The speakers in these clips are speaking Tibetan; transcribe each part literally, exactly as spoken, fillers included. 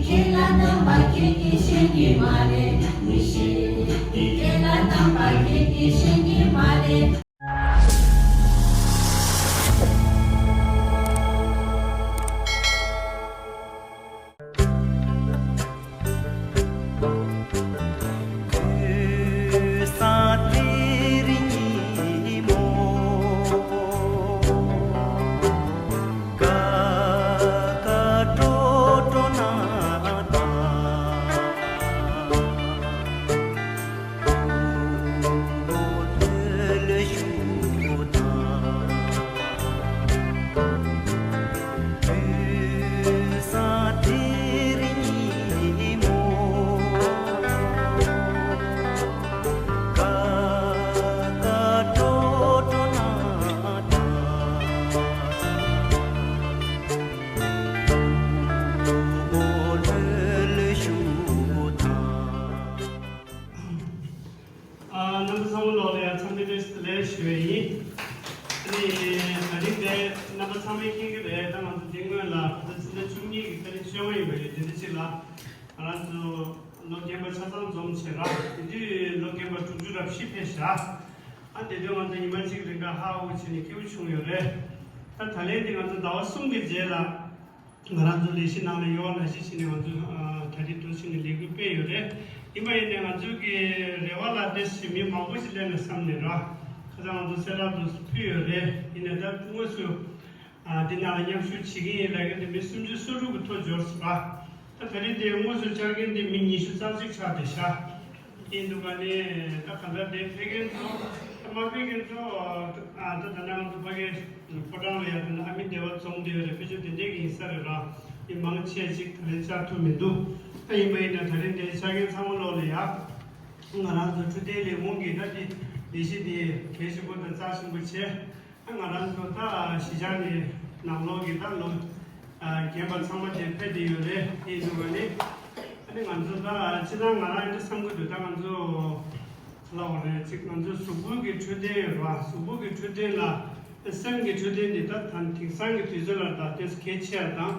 ཁྱེད་ལ་རྣམ་པ་ཁྱེད་ཀྱིས་ཤེས་ཀྱི་མ་རེད། མི་ཤེས། ཁྱེད་ལ་རྣམ་པ་ཁྱེད་ཀྱིས་ཤེས་ཀྱི་མ་རེད། རྣམ་པ་ཚང་མ་ལོག་ལ་ཡང་འཚམས་འདྲི་བཀྲ་ཤིས་བདེ་ལེགས་ཞུ་བ་ཡིན། ཨ་ནི་ད་རིང་འདི་རྣམ་པ་ཚང་མས་མཁྱེན་གྱི་རེད། ད་ང་ཚོ་འདི་སྔོན་ལ་ད་ཕྱི་ཟླ་བཅུ་གཉིས་ཀྱི་ཏ་རིག་བཅོ་ལྔ་ཡིན་པ་ཡོད། དེ་འདྲ་ཅིག་ལ་ང་རང་ཚོ་ལོ་རྒན་པ་ཆ་ཚང་འཛོམས་བྱས་ར། དེ་དུས་ལོ་རྒན་པ་དྲུག་ཅུ་རེ་བཞི་ཕེབས་ཤག་ཨ་དེ་དུས་ང་ཚོ་ཉི་མ་གཅིག་རིང་ག་ཧ་ཧུ་བྱས་ནས་སྐྱིད་པོ་བྱུང་ཡོད་རེད། ད་ད་ལན་འདི་ང་ཚོ་ཟླ་བ་གསུམ་གྱི་རྗེས་ལ། ང་རང་ཚོ་ལས་གཞི་ནང་ལ་ཡོད་པ་ནང་བཞིན་བྱས་ནས་ང་ཚོ་ཨ་གྲ་སྒྲིག་འདྲ་བྱས་ནས་ལས་འགུལ་སྤེལ་ཡོད་རེད། ཡིན་པ་ཡིན་ནའི་ང་ཚོ་གི་རེ་བ་ལ་དེ་བཞིན་མི་མང་པོ་ཞིག་སླེབས་ནས་བསམ་ནས་ར། ཁ་སང་ང་ཚོ་གསལ་བསྒྲགས་འདྲ་ཕུལ་ཡོད་རེད། ཡིན་ནའི་ད་དངོས་སུ་ཨ་འདི་ནང་ལ་མཉམ་ཞུགས་བྱེད་ཀྱི་ཡིན་ལབ་མཁན་དེ་མི་སུམ་ཅུ་སོ་དྲུག་གི་ཐོ་འབྱོར་སོང་ར། ད་ད་རེས་དེ་དངོས་སུ་བཅར་མཁན་དེ་མི་ཉི་ཤུ་རྩ་གཅིག་ཆགས་བསྡད་ཤག་ཡིན་འདུག་ག་ནི་ད་ག་འདྲ་དེ་ཕེབས་མཁན་ཚོ་ད་མ་ཕེབས་མཁན་ཚོ་ཨ་ད་ད་ནང་དུ་ཕ་གི་ཕོ་བྲང་ལ་ཡ་ད་ནི་ཨ་མི་སྡེ་བ་འཛོམས་བསྡད་ཡོད་རེད། ཕལ་ཆེར་དེ་འདྲའི་གི་ཡིན་ས་རེད་ར། ཡིན་མང་ཆེ་ཅིག་ད་ལན་བཅར་ཐུབ་མི་འདུག་ད་ཡིན་པ་ཡིན་ན་ད་རིང་དེ་ཆ་རྐྱེན་ཚང་མ་ལོག་ལ་ཡ་ང་རང་ཚོ་འཕྲོད་བསྟེན་ལས་ཁུངས་ཀྱི་ད་དེ་ལས་གཞི་དེ་གལ་ཆེན་པོ་དང་རྩ་ཆེན་པོ་བྱས། ང་རང་ཚོ་ད་གཞིས་ཆགས་ནས་ནང་ལོགས་ཀྱི་ད་ལོ་རྒན་པ་ཚང་མ་དེ་ཕེབས་བསྡད་ཡོད་རེད། དེ་ཡིན་དུས་ནི་ཨ་ནི་ང་ཚོ་ད་སྤྱིར་བཏང་ང་རང་འདི་བསམ་གྱི་འདུག་ད་ང་ཚོ་ག་ལབ་དགོས་རེད། ཅིག་ང་ཚོ་གཟུགས་པོ་གི་འཕྲོད་བསྟེན་ཡོད་རེད་བ། གཟུགས་པོ་གི་འཕྲོད་བསྟེན་ལ་སེམས་ཀྱི་འཕྲོད་བསྟེན་འདི་ད་ད་དེང་སང་གི་དུས་ཚོད་ལ་ད་དེ་གལ་ཆེ་བ་དང་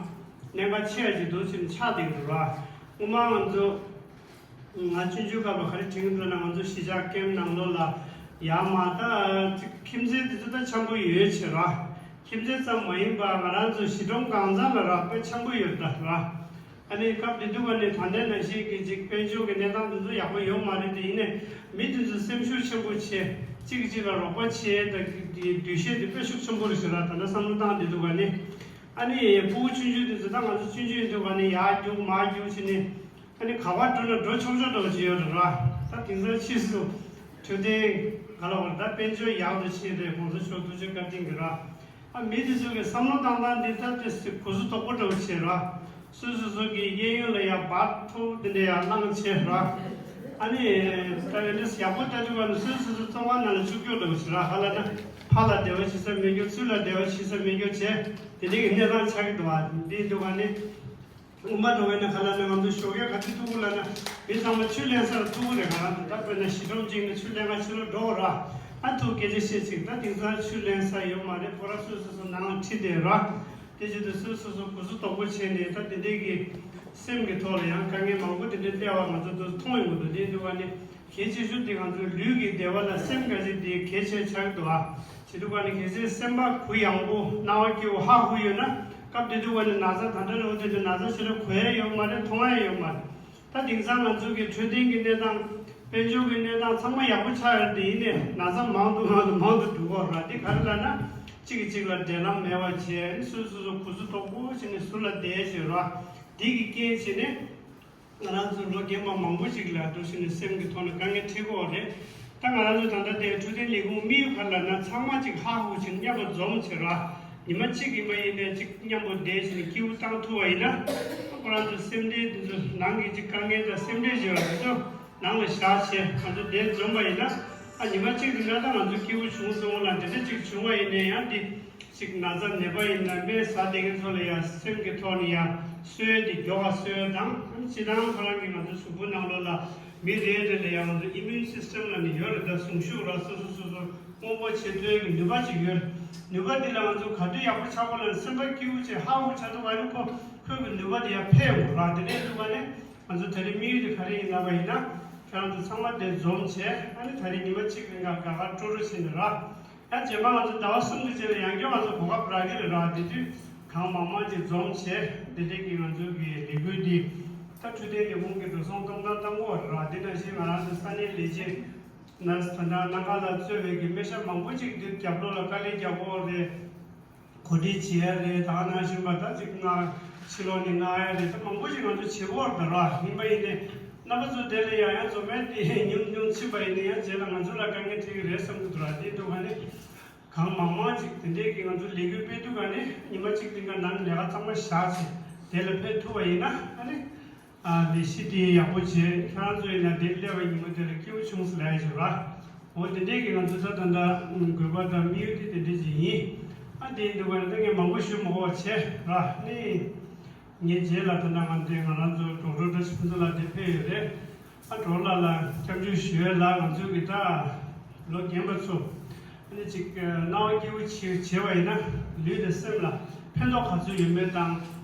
གནད་འགག་ཆེ་བ་ཅིག་འདུག་ཅིག་ཆགས་བསྡད་ཀྱི་འདུག་ར། སྔོན་མ་ང་ཚོ་ང་ཆུང་ཆུང་སྐབས་ལ་ག་རེ་དྲན་གྱི་འདུག་ན། ང་ཚོ་གཞིས་ཆགས་ཀེམ་ནང་ལོགས་ལ་ཡར་མར་ད་ཁྱིམ་མཚེས་དེ་ཚོ་ད་འཆམ་པོ་ཡོད་བྱས་ར། ཁྱིམ་མཚེས་ཙམ་མ་ཡིན་པར་ང་རང་ཚོ་གཞིས་གྲོང་གང་ཚང་ལ་ར་དཔེ་འཆམ་པོ་ཡོད་ད་ར། ཨ་ནི་སྐབས་དེ་དུས་ཀ་ནས་ད་ལྟའི་ནང་བཞིན་གྱི་ཅིག་དཔལ་འབྱོར་གྱི་གནས་སྟངས་དེ་ཚོ་ཡག་པོ་ཡོད་མ་རེད། དེ་ཡིན་ནའི་མི་དེ་ཚོ་སེམས་ཤུགས་ཆེན་པོ་བྱས། གཅིག་གིས་གཅིག་ལ་རོགས་པ་བྱས། ད་འདུ་ཤེས་དེ་དཔེ་ཤུགས་ཆེན་པོ་རེད་ཟེར་ར། ད་ལྟ་བསམ་བློ་བཏང་དེ་དུས་ཀ་ནས་ཨ་ནི་ཕྲུ་གུ་ཆུང་ཆུང་དེ་ཚོ་ད་ང་ཚོ་ཆུང་ཆུང་ཡིན་དུས་ཀ་ནས་ཡར་རྒྱུག་མར་རྒྱུག་བྱས་ནས། ཨ་ནི་ག་པར་འགྲོ་ན་འགྲོ་ཆོག་ཆོག་འདྲ་བོ་ཅིག་ཡོད་རེད་ར། ད་དེང་སང་ཕྱིས་སུ་འཕྲོད་བསྟེན་ག་ལ་བར་ད་དཔལ་འབྱོར་ཡག་ཏུ་ཕྱིན་རེད། གོང་ས་མཆོག་ཐུགས་རྗེ་བཀའ་དྲིན་གྱིས་ར། ཨ་མི་དེ་ཚོ་གི་བསམ་བློ་བཏང་སྟངས་འདི་ད་དེ་གོ་ཚོད་དོག་པོ་འདྲ་བོ་བྱས་ར། སོ་སོ་སོ་གི་གཡས་གཡོན་ལ་ཡ་བར་ཐུག་དེ་འདྲ་ཡ་བླངས་བྱས་ར། ཨ་ནི་ད་ཡོད་ནས་ཡག་པོ་ལྟ་དུས་ག་ནས་སོ་སོ་སོ་བཙོན་ཁང་ནང་ལ་བཅུག་རྒྱུ་འདྲ་བོ་བྱས་ར། ག་ལ་ན་ཕར་ལ་བདེ་བ་བྱེད་ས་མེད་རྒྱུ། ཚུར་ལ་བདེ་བ་བྱེད་ས་མེད་རྒྱུ་བྱས། དེ་འདྲའི་གི་གནས་སྟངས་ཆགས་ཀྱི་འདུག་བ། འདི་འདུག་ག་ནི། དབུ་མ་འགྲོ་བས་ན་ག་ལ་ན་ང་ཚོ་ཞོགས་ཀས་ག་དུས་ཐུག་གི་ལ་ན་མི་ཚང་མ་ཆུ་ལེན་སར་ཐུག་གི་རེད། ང་རང་ཚོ་ད་དཔེར་ན་གཞིས་གྲོང་གཅིག་ནས་ཆུ་ལེན་ག་ཕྱི་ལོགས་འགྲོ་ར། ཨ་ཐུག་སྐད་ཆ་བཤད་ཅིག་ད་དེང་སང་ཆུ་ལེན་ས་ཡོད་མ་རེད། ཁོ་ར་སོ་སོ་སོ་ནང་ཁྲིད་བསྡད་ར། དེ་བྱེད་དུས་སོ་སོ་སོ་གོ་ཚོད་དོག་པོ་བྱས་ནས་ད་དེ་འདྲའི་གི་སེམས་ཀྱི་ཐོག་ལ་ཡང་དཀའ་ངལ་མང་པོ་དེ་འདྲའི་སླེབས་པ་ང་ཚོ་ཚོ་མཐོང་ཡོང་གི་འདུག་དེ་འདུག་བ་ནི། གལ་ཆེ་ཤོས་དེ་ང་ཚོའི་ལུས་ཀྱི་བདེ་བ་ལ་སེམས་དགའ་ཆེ་དེ་གལ་ཆེ་ཆགས་ཀྱི་འདུག་ཨ། བྱེད་དུས་ག་ནས་གལ་སྲིད་སེམས་པ་གུ་ཡངས་པོ་སྣང་བ་སྐྱིད་པོ་ཧ་ཧུ་ཡོད་ན་སྐབས་དེ་དུས་ག་ནས་ན་ཚ་ད་ལྟ་རེ་བ་དེ་དུས་ན་ཚ་ཞེ་དྲག་གོ་ཡ་ཡོད་མ་རེད། མཐོང་ཡ་ཡོད་མ་རེད། ད་དེང་སང་ང་ཚོ་གི་འཕྲོད་བསྟེན་གྱི་གནས་སྟངས་དཔལ་འབྱོར་གྱི་གནས་སྟངས་ཚང་མ་ཡག་པོ་ཆགས་ཡོད་དེ་ཡིན་ནས་ན་ཚ་མང་དུ་མང་དུ་མང་དུ་འགྲོ་གི་ཡོད་རེད། དེ་ག་རེ་ལབ་ན་གཅིག་གིས་གཅིག་ལ་འབྲེལ་ལམ་མེད་པ་བྱས། སོ་སོ་སོ་གོ་ཚོད་དོག་པོ་བྱས་ནས་ཟུར་ལ་བསྡད་བྱས་ར། དེ་གི་རྐྱེན་བྱས་ནས། ང་རང་ཚོ་ལོ་རྒན་པ་མང་པོ་ཞིག་ལ་འགྲོ་བཞིན་ནས་སེམས་ཀྱི་ཐོག་ནས་དཀའ་ངལ་འཕྲད་ཀྱི་ཡོད་རེད། ད་ང་རང་ཚོ་ད་ལྟ་དེ་འཕྲོད་བསྟེན་ལས་ཁུངས་དམིགས་ཡུལ་ག་རེ་ལབ་ན་ཚང་མ་ཅིག་ཧ་ཧུ་བྱས་མཉམ་པོ་འཛོམས་བྱས་ར། ཉི་མ་གཅིག་ཡིན་པ་ཡིན་ནའི་ཅིག་མཉམ་པོ་བསྡད་བྱས་ནས་སྐྱིད་པོ་བཏང་ཐུབ་པ་ཡིན་ན། ཁོ་རང་ཚོ་སེམས་ཁྲལ་འདི་ཚོ་ནང་གི་ཅིག་དཀའ་ངལ་དང་སེམས་ཁྲལ་བྱེད་པ་དེ་ཚོ་ནང་ལ་བཞག་བྱས་ང་ཚོ་འདིར་འཛོམས་པ་ཡིན་ན། ཨ་ཉི་མ་གཅིག་རིང་ལ་ད་ང་ཚོ་སྐྱིད་པོ་བྱུང་སོང་ལ་འདི་འདྲ་ཅིག་བྱུང་བ་ཡིན་ནའི་ཡང་འདི་ཅིག་ན་ཚ་ནད་པ་ཡིན་ན་སྨན་ཟ་བསྡད་མཁན་ཚོ་ལ་ཡང་སེམས་ཀྱི་ཐོག་ནས་ཡང་གསོ་ཡ་འདི་མགྱོགས་པ་གསོ་ཡ་དང་། སྤྱིར་བཏང་ཁོ་རང་གི་ང་ཚོ་གཟུགས་པོ་ནང་ལོགས་ལ་མི་རེ་རེ་ལ་ཡང་ང་ཚོ་ཨི་མིའུན་སིས་ཊམ་ལ་ནི་ཡོད་རེད། ད་གཟུངས་གཞུག་ར་སོ་སོ་སོ་སོ། སྔོན་འགོག་བྱེད་ཐུབ་ཀྱི་ནུས་པ་ཅིག་ཡོད། ནུས་པ་འདི་ལ་ང་ཚོ་ག་དུས་ཡག་པོ་ཆགས་པ་ལ་སེམས་པ་སྐྱིད་པོ་བྱས་ཧ་གོ་བྱ་ཐུབ་པ་ནི་ཁོ་ཁོའི་གི་ནུས་པ་འདི་ཡར་འཕེལ་འོང་ར། དེ་འདྲའི་ཐུབ་པ་ནི་ང་ཚོ་ད་རེས་དམིགས་ཡུལ་དེ་ག་རེ་ཡིན་ལབ་པ་ཡིན་ན། ཁྱེད་རང་ཚོ་ཚང་མ་དེ་འཛོམས་བྱས་ཨ་ནི་ད་རེས་ཉི་མ་གཅིག་རིང་ག་དགའ་དགའ་སྤྲོ་སྤྲོ་བྱས་ནས་ར། ཡང་རྗེས་མ་ང་ཚོ་ཟླ་བ་གསུམ་གྱི་རྗེས་ལ་ཡང་བསྐྱར་ང་ཚོ་གོ་སྐབས་རག་གི་རེད་ར། དེ་དུས་གང་མང་མང་ཅིག་འཛོམས་བྱས་དེ་འདྲའི་གི་ང་ཚོ་གི་ལས་འགུལ་འདི་ད་འཕྲོད་བསྟེན་ལས་ཁུངས་ཀྱི་འགྲོ་སོང་གཏོང་སྟངས་གཏོང་གི་ཡོད་ར། དེ་ནང་བཞིན་ང་རང་ཚོ་ས་གནས་ལས་བྱེད། ནར་སི་དང་ད་ལྟ་སྣ་ཁ་ལ་གཙོས་པའི་གི་སྨན་ཞབས་མང་པོ་ཅིག་འདིར་རྒྱབ་ལོགས་ལ་དཀའ་ལས་རྒྱག་གི་ཡོད་རེད། གོ་སྒྲིག་བྱེད་ཡ་རེད། ད་ག་ནང་བཞིན་པ་ད་ཅིག་མངགས་ཕྱི་ལོགས་ནས་མངགས་ཡ་རེད། ད་མང་པོ་ཅིག་ང་ཚོ་བྱེད་ཀྱི་ཡོད་རེད་ད་ར། ཡིན་པ་ཡིན་ནའི་རྣམ་པ་ཚོ་དེ་ལ་ཡང་ཡང་འཛོམས་མེད་དེ་ཉུང་ཉུང་ཕྱིན་པ་ཡིན་ནའི་ཡང་རྗེས་ལ་ང་ཚོ་ལ་དཀའ་ངལ་འཕྲད་ཀྱི་རེད་བསམ་གྱི་འདུག་ར། དེ་འདུག་ག་ནི་གང་མང་མང་ཅིག་དེ་འདྲས་ཀྱི་ང་ཚོ་ལས་འགུལ་སྤེལ་དུས་ག་ནི་ཉི་མ་གཅིག་རིང་ག་ནང་ལས་ཀ་ཚང་མ་བཞག་བྱས་དེ་ལ་ཕེབས་ཐུབ་པ་ཡིན་ན་ཨ་ནི། ཨ་ལས་གཞི་དེ་ཡག་པོ་བྱས། ཁྱེད་རང་ཚོ་ཡིན་ན་དེ་སླེབས་པའི་ཉིན་མོ་དེ་ལ་སྐྱིད་པོ་བྱུང་ཟེར་ལབ་ཡ་ཞིག་ར། འོ་དེ་འདྲས་ཀྱི་ང་ཚོ་ད་ད་ལྟ་དགོས་པ་དང་དམིགས་ཡུལ་དེ་དེ་འདྲས་ཅིག་ཡིན། ཨ་དེ་འདུག་པ་ད་ངས་མང་པོ་ཞུ་མ་དགོས་པ་བྱས་ར། ནི་ངས་རྗེས་ལ་ད་ལྟ་ང་དེ་ང་རང་ཚོ་ཌོག་ཊར་བཀྲ་ཤིས་ཕུན་ཚོགས་ལགས་དེ་ཕེབས་ཡོད་རེད། ཨ་གྲོགས་ལགས་ལ་སྐྱབས་འཇུག་ཞུ་ཡ་ལ་ང་ཚོ་གི་ད་ལོ་རྒན་པ་ཚོ། ཨ་ནི་ཅིག་སྣང་བ་སྐྱིད་པོ་བྱེད་བྱེད་པ་ཡིན་ན་ལུས་དང་སེམས་ལ་ཕན་ཐོགས་ག་ཚོད་ཡོད་མེད་དང་།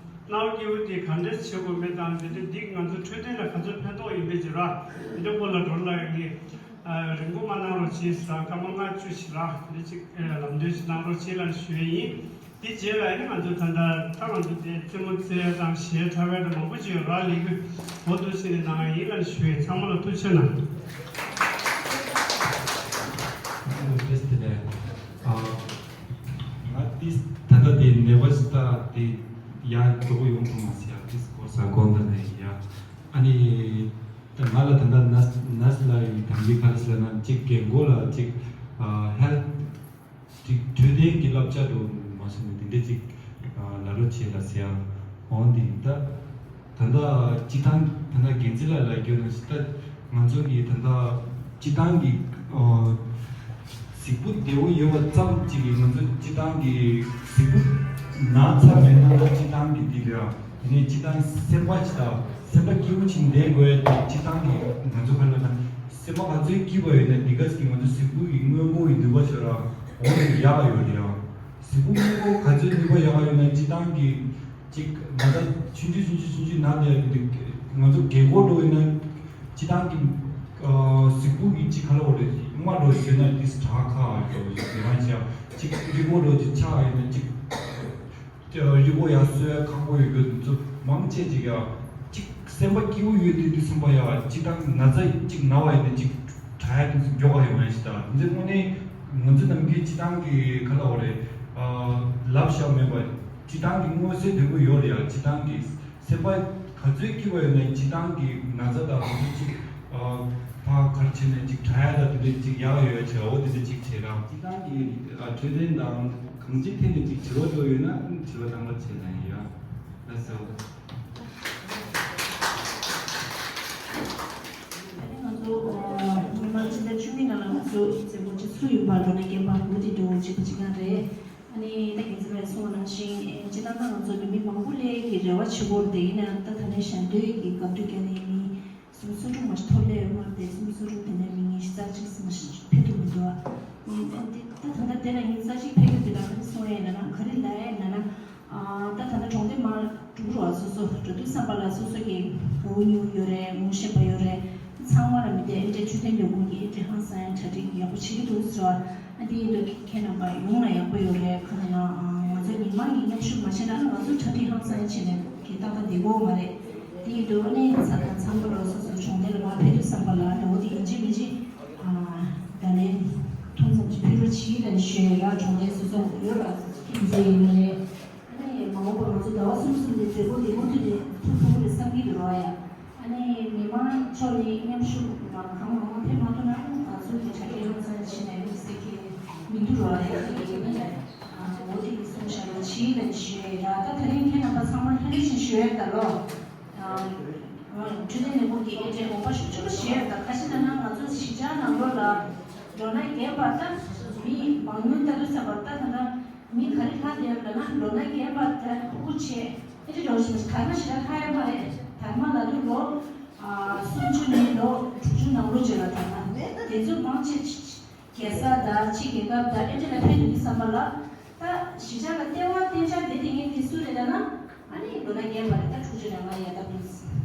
སྣང་བ་སྐྱིད་པོ་དེ་ག་འདྲས་བྱེད་དགོས་མེད་དང་། དེ་འདྲ་འདི་ང་ཚོ་འཕྲོད་བསྟེན་ལ་ག་ཚོད་ཕན་ཐོགས་ཡོད་མེད་ཅིག་ར། འདི་འདྲ་སྐོར་ལ་གྲོགས་ལགས་ཀྱིས་རིང་པོ་མ་གནང་རོགས་བྱེད་ཟེར་ར། སྐར་མ་ལྔ་བཅུ་ཞིག་ར་འདི་ཅིག་ལམ་སྟོན་ཞིག་གནང་རོགས་བྱེད་ལབ་ཞུ་ཡས་ཡིན། དེ་རྗེས་ལ་ཨ་ནི་ང་ཚོ་ད་ལྟ་ད་ང་ཚོ་དེ་རྩེད་མོ་རྩེ་ཡ་དང་གཞས་འཁྲབ་ཡ་དང་མང་པོ་ཅིག་ཡོད་ར། ལས་འགུལ་འོ་འདུག་སེ་ནས་གནང་ཡ་ཡིན་ལབ་ཞུ་ཡས། ཚང་མ་ལ་ཐུགས་རྗེ་གནང་། ཨ་ནི་བཀྲ་ཤིས་བདེ་ལེགས། ཨ་ང་ཏིས་ད་ལྟ་དེ་ནད་པ་ཞིག་ད་དེ་ཡ་འགྲོ་གི་ཡོང་ཐུབ་མ་སོང་ཡ། ཏིས་སྐོར་ས་དགོངས་དག་ནས་ཡ། ཨ་ནི་ད་ང་ལ་ད་ལྟ་ནར་སི་ནར་སི་ལ་ཡི་དམ་གྱི་ག་རེ་ཟེར་ན་ཅིག་རྒན་གོག་ལ་ཅིག་ཨ་ཧེལ་ཅིག་འཕྲོད་བསྟེན་གྱི་བསླབ་བྱ་དུ་མ་སོང་ནས་དེ་འདྲ་ཅིག་ལ་ལོ་བྱེད་ལ་ཟེར་ཡ། འོང་དེ་ད་ད་ལྟ་སྤྱི་བཏང་ད་ལྟ་འགན་འཛིན་ལ་ལ་རྒྱུ་ན་ད་ང་ཚོ་གི་ད་ལྟ་སྤྱི་བཏང་གི་གཟུགས་པོ་བདེ་བོ་ཡོད་པ་ཙམ་གཅིག་གིས་ང་ཚོ་སྤྱི་བཏང་གི་གཟུགས་པོ་ན་ཚ་མེད་ན་ད་སྤྱི་བཏང་གི་འདི་རེད། དེ་ནས་སྤྱི་བཏང་སེམས་པ་ཅིག་དང་སེམས་པ་སྐྱིད་པོ་ཅིག་བསྡད་དགོས་ཏེ་སྤྱི་བཏང་གི་ང་ཚོ་ག་ལ་ན་སེམས་པ་ག་ཚོད་སྐྱིད་པ་ཡོད་ན་འདི་ག་ཅིག་གིས་ང་ཚོ་གཟུགས་པོ་ཡི་སྔོན་འགོག་གི་ནུས་པ་ཆེ་ར་འོ་ཡག་ཡོད་རེད་ཡ། གཟུགས་པོ་སྔོན་འགོག་ག་ཚོད་ནུས་པ་ཡག་ཡོད་ན་སྤྱི་བཏང་གི་ཅིག་ན་ཚ་ཆུང་ཆུང་ཆུང་ཆུང་ཆུང་ཆུང་ན་དེ་ང་ཚོ་རྒན་གོག་འགྲོ་ཡོད་ན། སྤྱི་བཏང་གི་ཨ་གཟུགས་པོ་གི་ཅིག་ག་ལ་འོ་རེད། རྨ་འགྲོ་ཞོད་ན་ཏིས་དྲག་ཁ་འགྲོ་ཞོད་མ་ཅིག་ཅིག་རི་བོ་འགྲོ་ཅིག་ཆགས་ཡོད་ན་ཅིག་རི་བོ་ཡ་གསོ་ཡ་ཁག་པོ་ཡོད་རྒྱུ་ཚོ་མང་ཆེ་ཅིག་ཡ་ཅིག་སེམས་པ་སྐྱིད་པོ་ཡོད་དུས་དུས་སེམས་པ་ཡ་སྤྱི་བཏང་ན་ཚ་ཅིག་ན་བ་ཡིན་ན་ཅིག་དྲག་ཡ་དུས་མགྱོགས་པ་ཡོད་མ་ཞིག་ད་འདི་དངོས་གནས་ང་ཚོ་ནམ་རྒྱུན་སྤྱི་བཏང་གི་ག་ལ་འོ་རེད། ཨ་ལབ་བཞག་མེད་པ་སྤྱི་བཏང་གི་མངོན་གསལ་དོད་པོ་ཡོད་རེད་ཡ། སྤྱི་བཏང་གི་སེམས་པ་ག་ཚོད་སྐྱིད་པ་ཡོད་ན་སྤྱི་བཏང་གི་ན་ཚ་དང་དེ་ཚོ་གཅིག་ཨ་ཕ་གར་བྱས་ནས་གཅིག་དྲག་ཡ་དང་དེ་འདྲ་གཅིག་ཡག་ཡོད་ཡ་བྱས་འོ་དེ་འདྲ་གཅིག་བྱས་ར། སྤྱི་བཏང་གི་ཨ་འཕྲོད་བསྟེན་དང་གང་ཅིའི་ཐད་ནས་གཅིག་དྲི་བ་འདྲ་ཡོད་ན་དྲི་བ་དང་པོ་བྱས་ན་ཡིན་ཡ། ལགས་སོ། ད་ནི་ང་ཚོ་ཉི་མ་སྤྱི་ཟླ་བཅུ་གཉིས་ནང་ལ་ང་ཚོ་མཛད་སྒོ་གཅིག་ཚུགས་ཡིན་པ་ལོ་ན་རྒན་པ་འོ་དེ་འདྲ་བོ་གཅིག་པ་གཅིག་རྐྱང་རེད། ཨ་ནི་ད་རྒན་ཚེ་རིང་ལགས་གསུངས་པ་ནང་བཞིན་ཨེ་སྤྱིར་བཏང་ད་ང་ཚོ་ནད་མི་མང་པོ་སླེབས་ཀྱི་རེ་བ་བྱེད་དགོས་རེད། དེ་ཡིན་ན་ད་ད་ནས་ཞལ་འདོན་གྱི་སྐབས་དུས་ཀྱང་ནས་མི་སུམ་ཅུ་སོ་དྲུག་མ་ཞིག་ཐོབ་སླེབས་ཡོད་མ་རེད། སུམ་ཅུ་སོ་དྲུག་དེ་ནས་མི་ཉི་ཤུ་རྩ་གཅིག་ཙམ་ཞིག་ཕེབས་ཐུབ་མི་འདུག་ཨ་ནི་ད་ད་ད་ད་དེ་ལ་ཉི་ཤུ་རྩ་གཅིག་ཕེབས་ཀྱི་འདུག་ད་ག་རེ་གསུང་ཡ་ཡིན་ན་ག་རེ་ལབ་ཡ་ཡིན་ན། ཨ་ད་ད་ལྟ་གྲོང་སྡེ་མང་དྲུག་རུ་སོ་སོ་འགྲོ་དུས་ཙམ་པ་ལ་སོ་སོ་གི་འོ་ཉུང་ཡོད་རེད། ངོ་ཤེས་པ་ཡོད་རེད། ཚང་མ་ལ་མི་བདེ་ཨེ་འདྲ་འཕྲོད་བསྟེན་ལས་ཁུངས་ཀྱིས་ཨེ་འདྲ་ཧང་སང་ཡ་གྲ་སྒྲིག་ཡག་པོ་བྱེད་ཀྱི་འདུག་ཟེར་བ། ཨ་དེ་ཡིན་དུས་ཁྱེད་རྣམ་པ་ཡོང་ན་ཡག་པོ་ཡོད་རེད། གང་ཡིན་ན་ང་ཚོ་མི་མང་གི་མཉམ་ཞུགས་མ་བྱས་ན་ང་ཚོ་གྲ་སྒྲིག་ཧང་སང་ཡ་བྱས་ནས་གི་ཏག་ཏག་བསྡད་ཀྱི་མ་རེད། དེ་ཡིན་དུས་ཨ་ནི་ཚ་དང་ཚང་མ་ལ་སོ་སོ་གྲོང་སྡེ་ལ་མར་ཕེབས་དུས་ཙམ་པ་ལ་འོ་དེ་ཡིན་གཅིག་མིན་གཅིག་ཨ་ད་ནས་ཐུང་ཙམ་ཅིག་ཕེབས་རོགས་གྱིས་ལབ་ནས་ཞུ་ཡ་ཡོད་ར། གྲོང་སྡེ་སོ་སོ་ཡོད་ར། ཁྱིམ་མཚེས་ཡིན་ནའི། ཨ་ནི་མ་འོངས་པར་ང་ཚོ་ཟླ་བ་གསུམ་གསུམ་ནས་མཛད་སྒོ་འདི་མུ་མཐུད་ནས་ཐུབ་ཐུབ་རེད་བསམ་གྱི་འདུག་ར་ཡ། ཨ་ནི་མི་མང་ཕྱོགས་ནས་མཉམ་ཞུགས་གང་མང་མང་ཕེབས་མ་ཐུབ་ན་ང་ཚོ་གི་གྲ་སྒྲིག་ཧང་སང་བྱེད་ནས་ཡོད་ཟེར་གྱི་མི་འདུག་ར་ཡ། དེ་ཡིན་ནའི་འོ་དེ་གི་གསུང་བཤད་རོགས་གྱིས་ལབ་ནས་ཞུ་ཡ་ཡིན་ར། ད་དེ་རིང་ཁྱེད་རྣམ་པ་ཚང་མ་ལྷན་རྒྱས་ཀྱིས་ཞུ་ཡ་ཡིན་ད་ལོ། འཕྲོད་བསྟེན་ལས་ཁུངས་ཀྱིས་དེ་འདྲའི་དགོངས་པ་ཤུགས་ཆེན་པོ་བཞེས་ཡོད། ད་ཁ་ཤས་ལ་ན་ང་ཚོ་གཞིས་ཆགས་ནང་ལོགས་ལ་ལོ་ན་རྒས་པ་ད་མི་མང་ཉུང་ལྟ་དུས་ཙམ་པ་ད་ད་ལྟ་མི་ག་རེ་ལྷག་བསྡད་ཡོད་ལབ་ན་ལོ་ན་རྒས་པ་ད་ཕྲུ་གུ་ཆེ་དེ་འདྲ་འདྲ་བོ་ཞིག་མ་རེད། དར་མ་ཞེ་དྲག་ལྷག་ཡོད་མ་རེད། དར་མ་ལབ་དུས་ལོ་ཨ་སུམ་ཅུ་ནས་ལོ་དྲུག་ཅུ་ནང་ལོགས་ཅིག་ལ་དར་མ་དེ་ཚོ་མང་ཆེ་རྒྱལ་ས་དང་ཕྱི་རྒྱལ་ཁབ་དང་ཨེ་འདྲ་ལ་ཕེབས་འདུག་གི་བསམ་པ་ལ། ད་གཞིས་ཆགས་ལ་ལྟེ་བ་གཏན་འཇགས་བསྡད་བསྡད་མཁན་དེ་སུ་རེད་ལབ་ན། ཨ་ནི་ལོ་ན་རྒས་པ་རེད། ད་དྲུག་ཅུ་རེ་ལྔ་ཡར་ལྟ་བུ་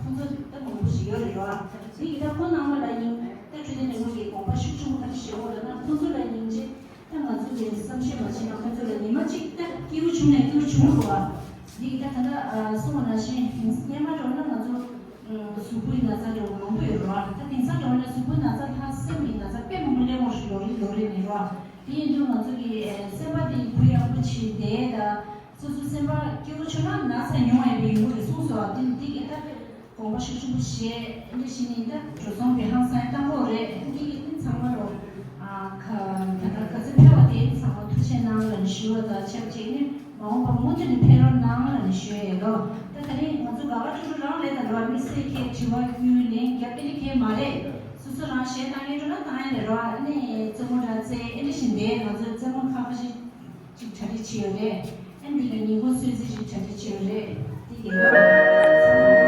ཁོང་ཚོ་ད་མང་པོ་ཞིག་ཡོད་རེད་བ། དེ་ཡིན་ད་ཁོང་ནང་ལ་ཡིན་ད་འཕྲོད་བསྟེན་ལས་ཁུངས་ཀྱིས་དགོངས་པ་ཤུགས་ཆེན་པོ་ག་རེ་བཞེས་འོང་ལབ་ན། ཁོང་ཚོ་ལ་ཡིན་ཅེ་ད་ང་ཚོ་གི་བསམ་ཤེས་མ་བྱས་ན་ཁོང་ཚོ་ལ་ཉི་མ་གཅིག་ད་སྐྱིད་པོ་བྱུང་ནས་སྐྱིད་པོ་བྱུང་རེད་བ། འདི་གི་ད་ད་ལྟ་གསུངས་པ་ནང་བཞིན་སྔོན་མ་འགྲོ་ན་ང་ཚོ་གཟུགས་པོའི་ན་ཚ་འགྲོ་མང་པོ་ཡོད་རེད་བ། ད་དེང་སང་འགྲོ་ན་གཟུགས་པོའི་ན་ཚ་ལྷག་སེམས་ཀྱི་ན་ཚ་དཔེ་མང་པོ་སླེབས་འོང་ཞིག་ལོ་རེ་ལོ་རེ་ནས་རེད་བ། དེ་ཡིན་དུས་ང་ཚོ་གི་སེམས་པ་དེ་གུ་ཡངས་པོ་བྱས་བསྡད་ད་སོ་སོ་སེམས་པ་སྐྱིད་པོ་བྱུང་ན་ན་ཚ་ཡོང་བ་ཡིན་པའི་ཡོང་གི་རེད་གསུངས་སོང་བ། དེ་འདི་གི་ད་དགོངས་པ་ཤུགས་ཆེན་པོ་བཞེས་འདི་བཞིན་ནི་ད་འགྲོ་སོང་བའི་ཧང་སང་བཏང་དགོས་རེད། འདི་གི་ནི་ཚང་མ་རོ། ཨ་ཁ་ད་ལྟ་ག་ཚོད་ཕེབས་པ་དེ་ཚང་མ་ཐུགས་རྗེ་གནང་ལབ་ཞུ་བ་དང་ཆབས་ཅིག་ནི་མ་འོངས་པར་མུ་མཐུད་ནས་ཕེབས་རོགས་གནང་ལབ་ཞུ་ཡས་ལོ། ད་ད་རིང་ང་ཚོ་དགའ་དགའ་སྤྲོ་སྤྲོ་རང་རེད། ད་རོ་དམིགས་བསལ་གྱི་དྲི་བ་རྒྱུ་ལན་རྒྱབ་དེ་འདྲ་གས་མ་རེད། སོ་སོ་རང་གཞས་བཏང་ཡས་འགྲོ་ན་བཏང་ཡས་རེད་རོ། ཨ་ནི་རྩེད་མོ་འདྲ་རྩེ་ཨེ་འདྲ་བཞིན་བསྡད། ང་ཚོ་རྩེད་མོ་ཁག་ཁ་ཤས་ཅིག་གྲ་སྒྲིག་བྱས་ཡོད་རེད། ཨ་འདི་ལ་ཉིན་གུང་གསོལ་ཚིགས་ཅིག་གྲ་སྒྲིག་བྱས་ཡོད་རེད། འདི་གས་ཡོད།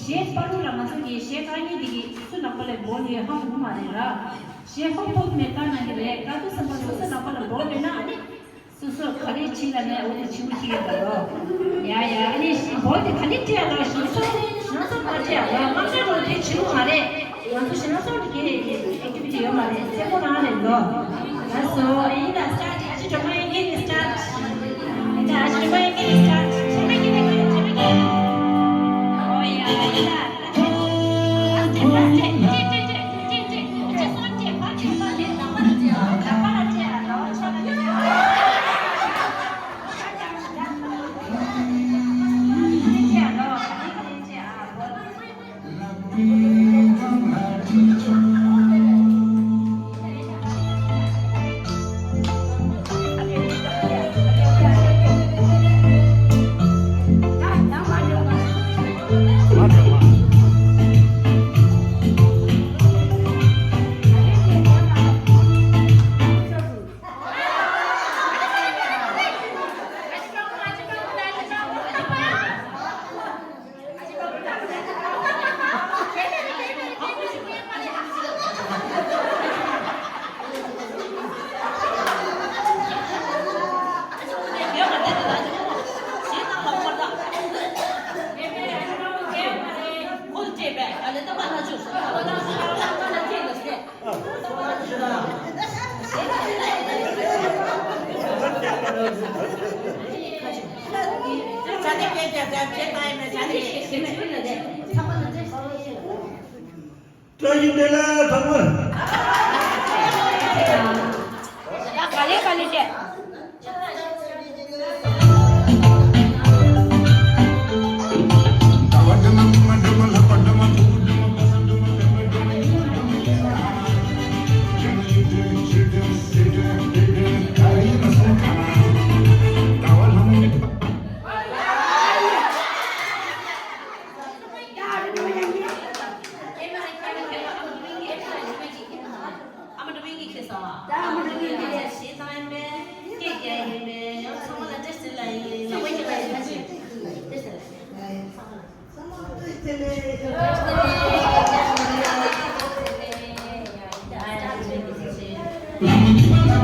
གཞས་པ་རུ་ལ་ང་ཚོ་གི་གཞས་དཀའ་ངལ་འདི་གི་སུ་ལག་པ་ལ་འབོར་ཡོད་ཧ་གོ་མ་རེད་ར། གཞས་ཧོབ་ཧོབ་ནས་བཏང་ན་གི་རེད། དཀའ་སྡུག་བསམ་པ་སོ་སོ་ལག་པ་ལ་འབོར་ཡོད་ན་ཨ་ནི། སོ་སོ་ག་རེ་བྱེད་ལ་ནས་འོ་དེ་བྱེད་མི་བྱེད་ཀྱི་འདུག་ལོ། ཡ་ཡ་ཨ་ནི་འབོར་དེ་ག་ནས་སྤྲད་ཡ་ལ་ཞིང་ས་ཞིང་ས་མ་སྤྲད་ཡ་ལ་དམག་སྤྲད་རོགས་དེ་བྱེད་དགོས་མ་རེད། ང་ཚོ་ཞིང་ས་ལ་གི་ཨེག་ཊི་བི་ཊི་ཡོད་མ་རེད། སེམས་པ་རང་རེད་ལོ། ལགས་སོ། ཨ་ཡིན་ད་སི་ཊར་ཊི། ཨ་ཅེ་སྒྲོལ་མ་དབྱངས་སྐྱིད་ནས་སི་ཊར་ཊི། ཨ་ཅེ་སྒྲོལ་མ་དབྱངས་སྐྱིད་ནས་སི་ཊར་ཊི། སྒྲོལ་མ་དབྱངས་སྐྱིད་ནས་སྒྲོལ་མ་དབྱངས་སྐྱིད། ཨོ་ཡ་ཡ་ཡ། བཀྲ་ཤིས་བདེ་ལེགས་ཚང་མ། ཡ། ག་ལེ་ག་ལེ་བྱས། ཨ་མ་འགྲོ་མིན་གྱི་ཁེ་ས། ད་ཨ་མ་འགྲོ་མིན་གྱི་ཁེ་ས། ཞེས་བཏང་ཡིན་པས། སྐད་རྒྱག་ཡིན་པས། ཡང་ཚང་མ་ལ་བཀྲ་ཤིས་བདེ་ལེགས་ཡིན། ཚང་མ་ཁྱེད་ལ་ཡིན་ན་ཅི། བཀྲ་ཤིས་བདེ་ལེགས། ཚང་མ་བཀྲ་ཤིས་བདེ་ལེགས།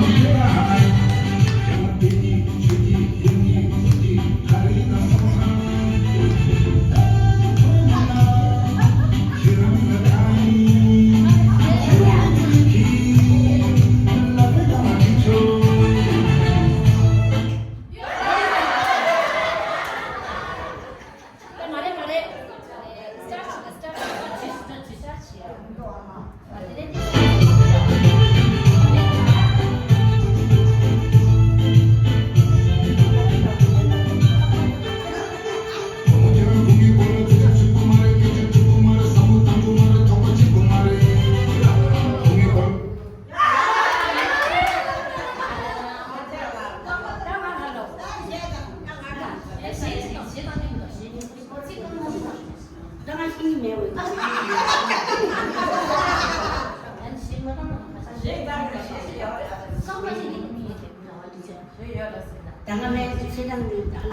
བཀྲ་ཤིས་བདེ་ལེགས། ད་ང་མེད་ཚེ་དང་ནི་ད་ང་ཚང་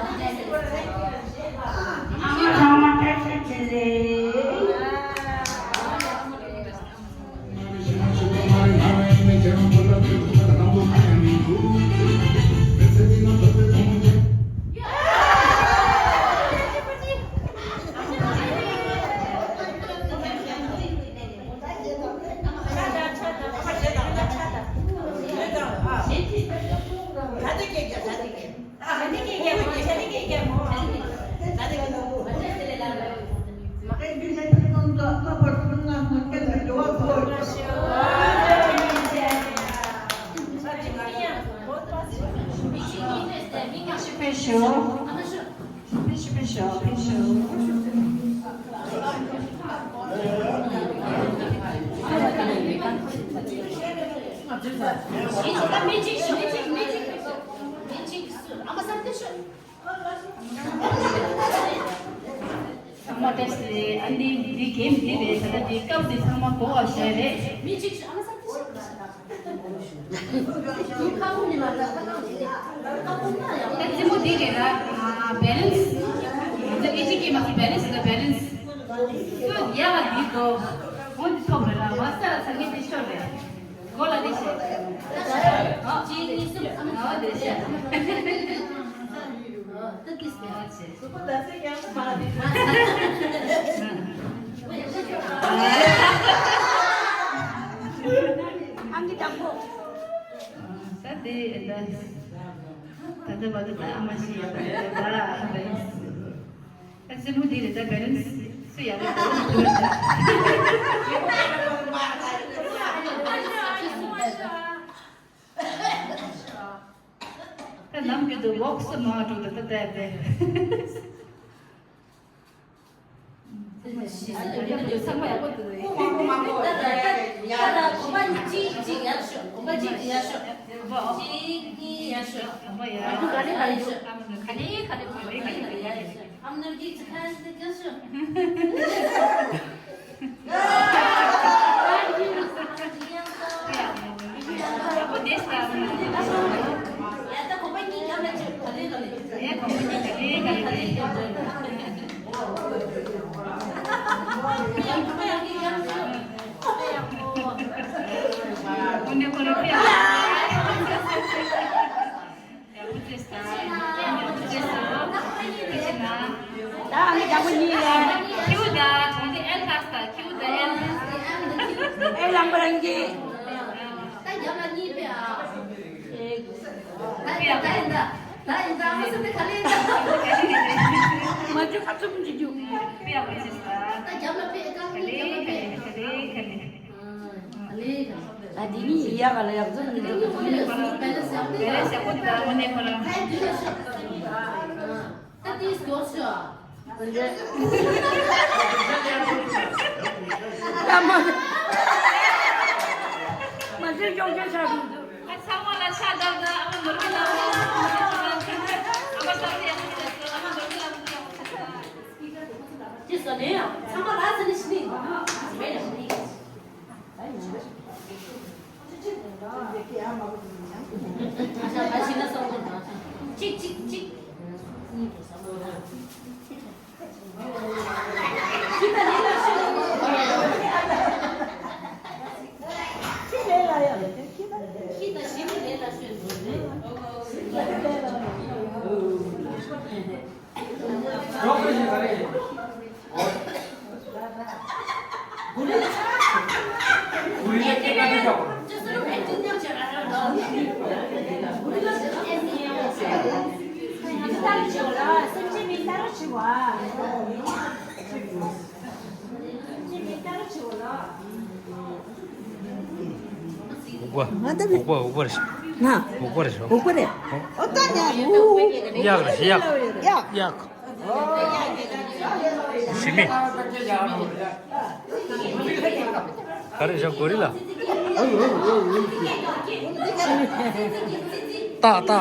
མ་བཀྲ་ཤིས་བདེ་ལེགས། ཚང་མ་བཀྲ་ཤིས་བདེ་ལེགས། ཨ་ནི་འདི་གེམ་འདི་རེད། ད་ལྟ་འདི་སྐབས་འདི་ཚང་མ་གོ་བ་བྱས་རེད། ད་རྩེད་མོ་འདི་རེད་ལ། བེ་ལན་སི། ང་ཚོ་ཨི་ཅི་གི་མ་གི་བེ་ལན་སི་དང་བེ་ལན་སི། ཁྱོད་ཡ་ལ་འདི་གོ། འོ་འདི་ཐོབ་རེད་ལ། མ་ས་ལ་ས་ངེ་འདི་ཤོར་རེད། གོ་ལ་འདི་ཤེས། ཨ། གཅིག་གཉིས་གསུམ། ཨ་འདི་ཤེས། ད་ཏིས་ཏེ་ཨ་ཆེ། ཨང་ཀི་དང་པོ། ད་དེ་ད་ད་ད་བ་ད་ཨ་མ་ཤི་ཡ་ད་ད་ད་ད་སེ་མོ་དེ་རེད། ད་བེ་ལན་སི་སུ་ཡ་རེད། ད་ནམ་རྒྱུན་དུ་ཝོག་སི་མ་འགྲོ་ད་ད་ད་ད། ཚང་མ་ཡག་པོ་འདུག་ད་ད་ད་ད་གོམ་པ་གཅིག་གཅིག་ཡར་ཤོག་གོམ་པ་གཅིག་གཅིག་ཡར་ཤོག་གཅིག་གཉིས་ཡར་ཤོག་ག་ལེ་ག་ལེ་ག་ལེ་ག་ལེ་ག་ལེ་ཡར་ཤོག་ཨ་མ་ནོར་གྱིས་ཚ་ཁ་ཟིག་ག་ཤོག་ད་ཨ་ནི་རྒྱག་པ་གཉིས་ལ། ཁྱེའུ་ད་གྲོང་སྡེ་ཨེལ་ལྷག་ས། ཁྱེའུ་ད་ཨེལ། ཨེལ་ལངས་པ་རང་གི། ད་རྒྱབ་ལ་གཉིས་པའི་ཨ། ད་ཡིན་ད། ད་ཡིན་ད། ཨ་མ་སེམས་ནི་ག་ལེ་ཡིན་ད། མ་བྱུང་ཁ་ཚུམ་གྱི་རྒྱུ། ད་རྒྱབ་ལ་ཕེབས་ཨེ་ཀ་རྒྱབ་ལ་ཕེབས། ཨ་ལེ་ཡིན་ད། ཨ་འདི་ནི་ཡག་ག་ལ་ཡག་ཚོད་མི་འདུག་འདི་ནི་ཧོ་ནི་ལ་སུ་བེ་ལ་སེ་ཨ་ཏི་ད། ཧོ་ནི་ཁོ་རང་། ད་ཏིས་གོ་ཤོ། ད་མ་མ་ཟེར་ཀྱོག་ཀྱོག་ཆགས་འདུག་ཚང་མ་ལ་ཕྱག་བརྡབ་དང་། ཨ་མ་ནོར་གི་ལ། ཨ་མ་ལྟ་བུ་ཡག་པོ་བྱས་སོང་། ཨ་མ་ནོར་གི་ལ། ཅི་ཟེར་ནས་ཡང་ཚང་མ་ལ་ཟེར་ནས་ཤི་ནས་མེད་ལ་ཤི་ནས། འུག་པ། ང་ད་འུག་པ། འུག་པ་རེད་ཤག་ང་། འུག་པ་རེད་ཤག་འུག་པ་རེད། ཨོ་ད་ཡག་རུ། གཡག་རེད་ཤག་གཡག་གཡག་གཡག་ཞི་མི། ག་རེ་ཤག་གོ་རི་ལ། ཏག་ཏག་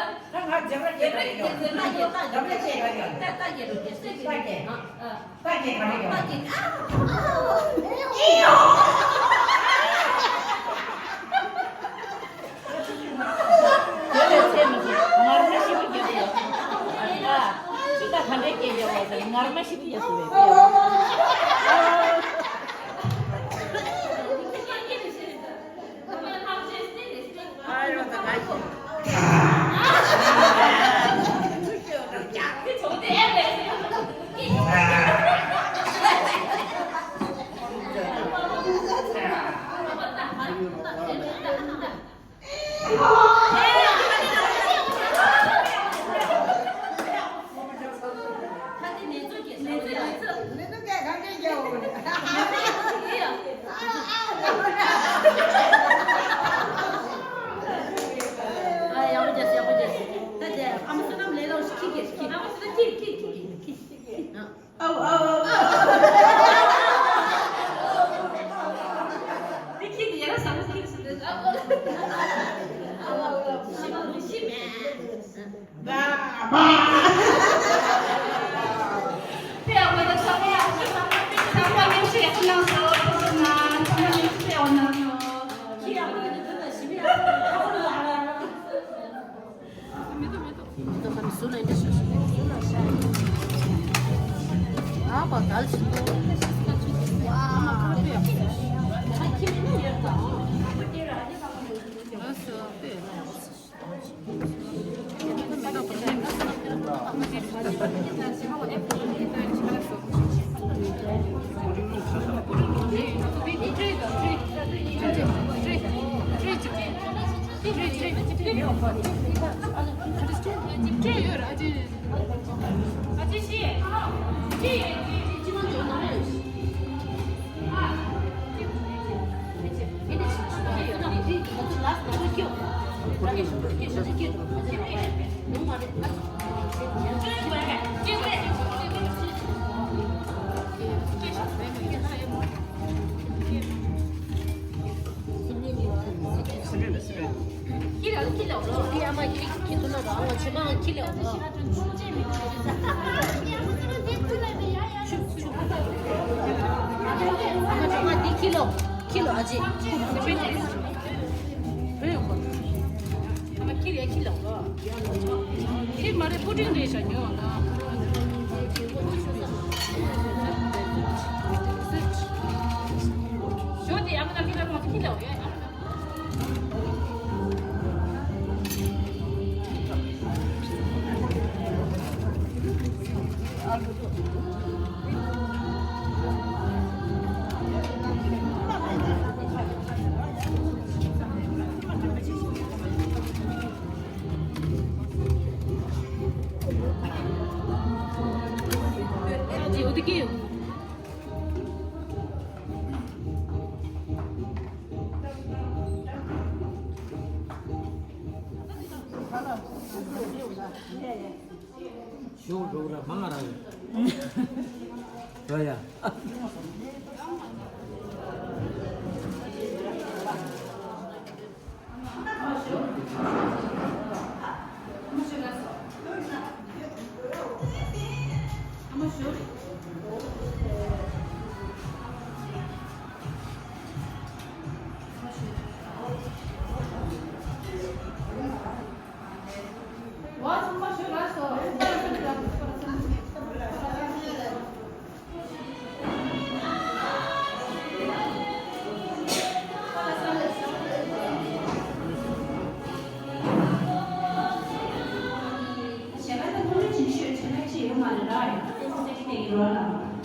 ད་ང་རྒྱབ་ར་སྐྱེས་ག་རེ་ཡོད། རྒྱབ་ར་སྐྱེས་ག་རེ་ཡོད། རྒྱབ་ར་སྐྱེས་ག་རེ་ཡོད། རྟ་རྒྱབ་ར་སྐྱེས་སྟག་རྒྱབ་ར་སྐྱེས། རྟ་རྒྱབ་ར་སྐྱེས་ག་རེ་ཡོད། རྟ་རྒྱབ་ར་སྐྱེས། དེ་ལས་ཚེ་མི་ཤེས། ངར་མ་ཞིག་རྒྱབ་ཡོད། ཨ་ཅག་ཅི་ད་ག་འདྲས་སྐྱེས་རྒྱབ་པ་དང་ངར་མ་ཞིག་རྒྱབ་ཡོད། ཨའོ། ཨའོ། ཨའོ། འདི་ཁྱི་འདི་ཡར་ཟ་མ་ཁྱི་ཟ། ཨའོ། ཨའོ། ཤི་མ་ཤི་མེད། ཁྱི་ལོ། ཁྱི་ལོ། ཨ་ཅེ། ཁྱི་མ་རེད། སྤུ་ཏིང་རེད་ཤག་ཉོ་བ་ན། ཞོ་དེ་ཨ་མ་ན་ཁྱི་ལ་མ་ཁྱི་ལ་ཡ། ཞོག་འགྲོ་ར་མང་ར་ཡོད། ཡ་ཡ།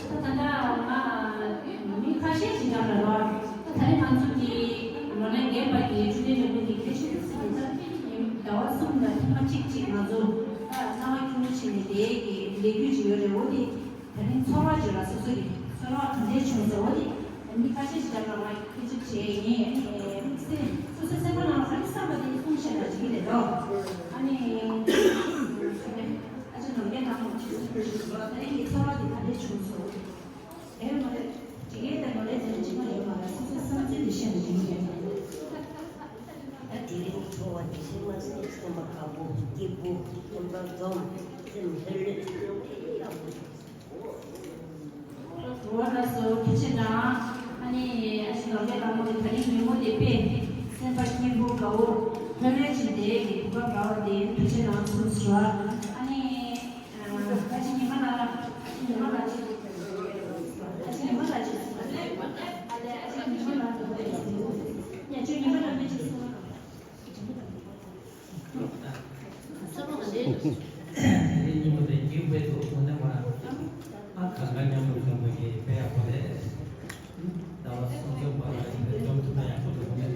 ད་ལྟ་ང་མི་ཁ་ཤས་ཤིག་འགྲམ་ལ་རོགས། ད་ད་རེས་ང་ཚོ་གི་ལོ་ན་རྒན་པ་གི་ཆུ་ཚོད་འགྲོ་མཁན་གྱི་གལ་ཆེ་ཤོས་ཟེར་ན་ཟླ་བ་གསུམ་ལ་ཐེངས་མ་གཅིག་ཅིག་ང་ཚོ་ད་གནང་བ་ཁྱུང་ཆེ་ནས་དེའི་གི་ལས་འགུལ་ཅིག་ཡོད་རེད། འོ་དེ་ད་རིང་ཚོར་བ་བརྗོད་ལ་སོ་སོ་གི་ཚོར་བ་ག་འདྲས་བྱུང་ཟེར། འོ་དེ་མི་ཁ་ཤས་ཤིག་འགྲམ་ལ་ང་སྐད་ཆ་དྲིས་ཡིན། ཨ་ནི་དམིགས་བསལ་སོ་སོའི་སེམས་པ་ནང་ལ་ག་རེ་བསམ་པ་དེ་གསུང་བཤད་ན་འགྲིག་གི་རེད་དོ། ཨ་ནི། ཨ་ཅེ་ནོར་རྒྱས་ནང་ལ་ཅིག་གསུང་དགོས་ཞུ་གི་འདུག་ད་རིང་གི་ཚོར་བ་དེ་ག་འདྲས་བྱུང་སོང་། དེ་མ་རེད། དེ་གའི་ད་ནོར་ལས་དེ་འདྲ་ཅིག་མ་ཡོད་མ་རེད། སོ་སོའི་བསམ་ཚུལ་དེ་བཤད་ན་འགྲིག་གི་རེད། ད་དེ་རིང་ཚོར་བ་དེ་བཤད་མ་ཟིན་སེམས་པ་ཁག་ སྐྱེས་བུ་སྤུན་ཟླ་འཛོམས་སེམས་ལྷོད་ལྷོད། འོ་ལགས་སོ། ཐུགས་རྗེ་གནང་། ཨ་ནི་ཨ་ཞེ་ལགས་ཀྱི་ལྷ་མོ་གི་ད་རིང་ཉིན་མོ་དེ་དཔེ་སེམས་པ་སྐྱིད་པོ་དགའ་བོ་ལྷོད་ལྷོད་ཅིག་དེ་གི་བུ་ག་དགའ་བ་དེ་ཐུགས་རྗེ་གནང་གསུངས་སོང་། ཨ་ནི་ཨ་ཞེ་ཉི་མ་ལགས། ཨ་ཞེ་ཉི་མ་ལགས་ཅིག་ཨ་ཞེ་ཉི་མ་ལགས་ཅིག་ཨ་ལས་ཨ་ཞེ་ཉི་མ་ལགས་ཅིག་གསུང་། ཉ་ཅོ་ཉི་མ་ལགས་མི་ཅིག་གསུང་། ཉིན་མོ་དེ་རྒྱུན་སྤེལ་དུ་གོ་ནས་མ། ཨ་གང་ག་མཉམ་དུ་འཛོམས་པ་གི་དཔེ་ཡག་པོ་རེད། ཟླ་བ་སུམ་ཅུ་པ་ལ་ཡིན་པའི་འཛོམས་ཐུབ་ན་ཡག་པོ་འདུག་གོ་ནས།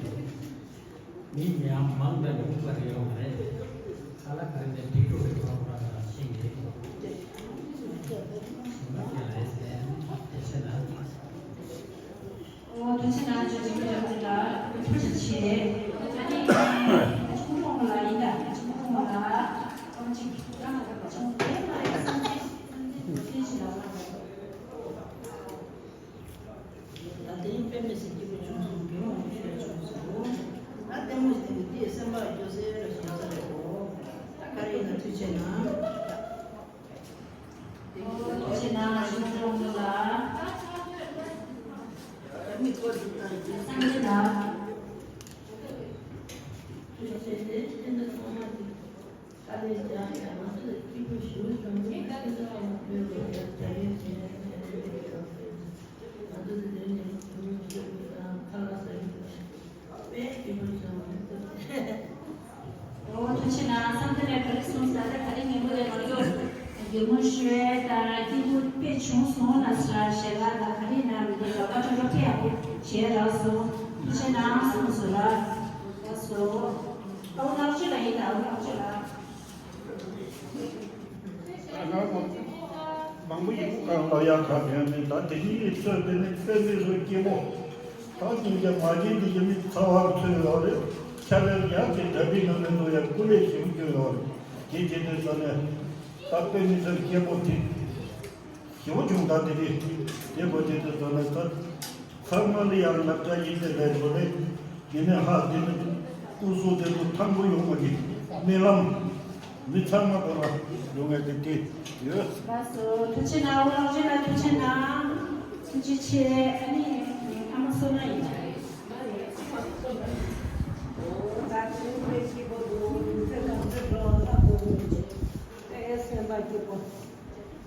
མི་མང་མང་དུ་ཡོང་བ་རེད་ཡོང་བ་རེད། ཁ་ལག་ག་རེ་ནས་སྒྲིག་འགྲོ་བའི་ཐོག་ལ་ཤེས་ཀྱི་རེད། ཞུ་མ་ཁྱེད་ལ་ཡེ་སེ་དེ་བྱས་ན། ཨོ་ཐུགས་རྗེ་གནང་། ཇོ་ཇོ་ཇོ་ཇོ་ལགས་ཐུགས་རྗེ་ཆེ། ཨ་ནི་ཆུང་ཆུང་ལགས་ཡིན་ད། ཆུང་ཆུང་ལགས་ཨོ་ཅིག་ཨ་ཆུང་དེ་མ་རེད། སང་ཉིན་སང་ཉིན་ཐུགས་རྗེ་ཆེ་ལགས། ད་དེ་ཡིན་པས་མི་སྲིད་སྐྱིད་པོ་བྱུང་སོང་། དགེ་སློང་ཞེས་བྱུང་སོང་། ད་ལྟད་མོ་ཞིག་དེ་གི་དེའི་སེམས་པ་སྐྱོ་སེ་ར་ཞིག་ཡོད་ས་རེད་གོ། ད་ག་རེ་ཡིན་ན་ཐུགས་རྗེ་གནང་། ཐུགས་རྗེ་གནང་། ཆུང་ཆུང་ལགས། ཐུགས་རྗེ་གནང་། ཨོ་ཐུགས་རྗེ་གནང་། བསམ་གཏན་ལ་ག་རེ་གསུངས་ས་ད་ག་རེ་ཉིན་མོ་ལས་ང་ཚོ་གད་མོ་ཤོར་དང་སྐྱིད་པོ་དཔེ་བྱུང་སོང་ན་ཟེར་ཞལ་ལག་དང་ག་རེ་གནང་མི་དེ་ལ་བཀའ་དྲིན་དཔེ་ཡག་པོ་བྱས་རག་སོང་། ཐུགས་རྗེ་གནང་གསུངས་སོང་ལགས། ལགས་སོ། ཨོ་ལགས་ཅི་ལ་ཡིན་ད་ཨོ་ལགས་ཅི་ལ། མང་པོ་ཡིན་གང་ལ་ཡག་ག་ཡང་མེད། ད་དེ་གཉིས་ཀྱི་ཚོད་དེ་ནི་དཔེ་མི་སྲིད་སྐྱིད་པོ། ད་ཅིང་ཀྱང་མ་བྱིན་དེ་ཡིན་མི་ཚ་བར་ཚོད་ཡོད་རེད། ཆ་ལས་ཡག་གི་དགྲ་བི་ནང་ནས་འགྲོ་ཡག་སྐུ་ལས་ཞིམ་རྒྱུ་ཡོད་རེད། དེ་བྱེད་དུས་ཙ་ནས་ད་དཔེ་མི་སྲིད་སྐྱིད་པོ་དེ་ཞེ་པོ་བྱུང་། ད་དེ་རེད། དེ་གོ་དེ་དུས་ཙ་ནས་ད། ཚང་མ་ལ་ཡང་ལབ་བྱ་ཡིན་ཏེ་ལས་འགྲོ་ལས། དེ་ནས་ཧ་དེ་ནི་སྐུ་གཟུགས་དེ་ཚོ་ཐང་པོ་ཡོང་བ་གི་སྨོན་ལམ། མི་ཚང་མ་བོར་བ་ཡོང་བའི་དེ་དེ་ཡོད། ལགས་སོ། ཐུགས་རྗེ་གནང་། ཨོ་ལགས་ཅི་ལ་ཐུགས་རྗེ་གནང་། ཐུགས་རྗེ་ཆེ། ཨ་ནི་ཨ་མ་བསོད་ནམས་ཡིན། ད་ཅི་དཔེ་སྐྱིད་པོ་འདུག་ཚེ་གང་ཚེ་འགྲོ་ལྷག་པོ་འདུག་ཨེ་སེམས་པ་སྐྱིད་པོ།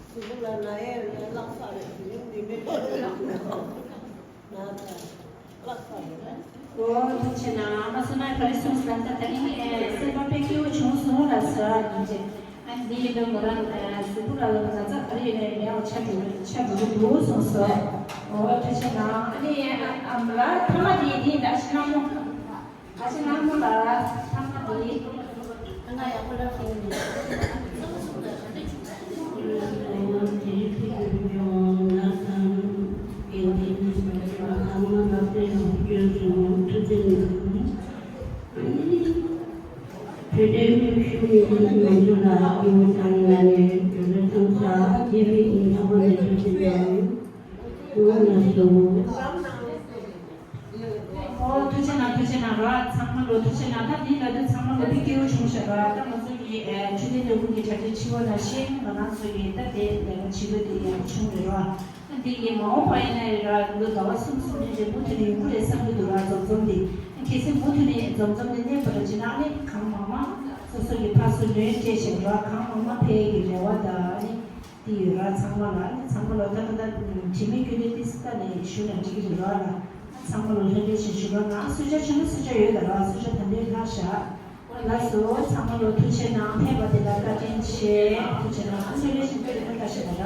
གཟུགས་པོ་ལ་ན་ཡས་ལ་བརླག་ས་རེད། དེ་རིང་འདི་འདྲའི་ལ་ན་ཚ་བརླག་ས་རེད། ཨོ་ཐུགས་རྗེ་གནང་། ཨ་མ་བསོད་ནམས་ག་རེ་གསུངས་སམ། ད་ད་རིང་ཨེ་སེམས་པ་དཔེ་སྐྱིད་པོ་བྱུང་སོང་ལ་ཟེར་བ་ཡིན་གྱི། ཨ་ནི་འདི་ཡིན་དུས་མོ་རང་ཨེ་གཟུགས་པོ་ལ་ན་ཚ་ག་རེ་ཡོད་ནའི་མེད་པ་ཆགས་འགྲོ་ཆགས་འགྲོ་གི་འདུག་གསུངས་སོང་། ཨོ་ཐུགས་རྗེ་གནང་། ཨ་ནི་ཨ་མ་ལགས་ཐ་མ་དེ་འདི་ད་ཕྱི་ནང་མོ། ཨ་ཅེ་ནང་མོ་ལ་ཚང་མ་དེ། ང་ཡག་པོ་ལ་ཕྱིན་ནས། ཨོ་ཐུགས་རྗེ་གནང་། ཐུགས་རྗེ་གནང་ར། ཚང་མ་ལོ་ཐུགས་རྗེ་གནང་། ད་འདི་ལ་དུས་ཚང་མ་ལོ་དཔེ་སྐྱིད་པོ་བྱུང་ཤག་ར། ད་ང་ཚོ་གི་ཨེ་ཆུ་ཚོད་ལས་ཁུངས་ཀྱི་གྲ་སྒྲིག་བྱེད་པ་ནང་བཞིན་ང་རང་ཚོ་གི་ད་དེ་ལས་ཀ་བྱེད་པ་དེ་ཡག་པོ་བྱུང་རེད་ར། ད་འདི་གི་མ་འོངས་པ་ཡིན་ན་རེད་ར། འདི་ཟླ་བ་གསུམ་གསུམ་རིང་རེ་མུ་མཐུད་ནས་ཡོང་གི་རེད་བསམ་གྱི་འདུག་ར། འཛོམས་འཛོམས་འདི་གལ་སྲིད་མུ་མཐུད་ནས་འཛོམས་འཛོམས་འདི་གནས་པ་ར་ཅི་ན་ནི་གང་མང་མང་སོ་སོ་གི་ཕར་ཚུར་ལོན་སྤྲད་བཞིན་ར། གང་མང་མང་ཕེབས་ཀྱི་རེ་བ་དང་ཨ་ནི། དེ་ཡོད་ར། ཚང་མ་ལ་ནི་ཚང་མ་ལ་ད་ད་ད་དྲི་མེད་ཀུན་ལྡན་ཏི་སི་ད་ནས་ཞུ་ན་འགྲིག་གི་རེད་ར། ལ་ཚང་མ་ལ་ལྷོད་ལྷོད་བྱེད་ཞུ་ར། ང་གསོལ་ཇ་ཆུང་ངུ་གསོལ་ཇ་ཡོད་ད་ར། གསོལ་ཇ་ད་འདྲའི་ལྷག་བཞག་ལགས་སོ། ཚང་མ་ལ་ཐུགས་རྗེ་གནང་། ཕེབས་པ་དེ་ལ་བཀའ་དྲིན་ཆེ། ཐུགས་རྗེ་གནང་། གསོལ་ཇ་ཞིག་སྤྲད་ན་ལྟ་ཞིག་ད་ར།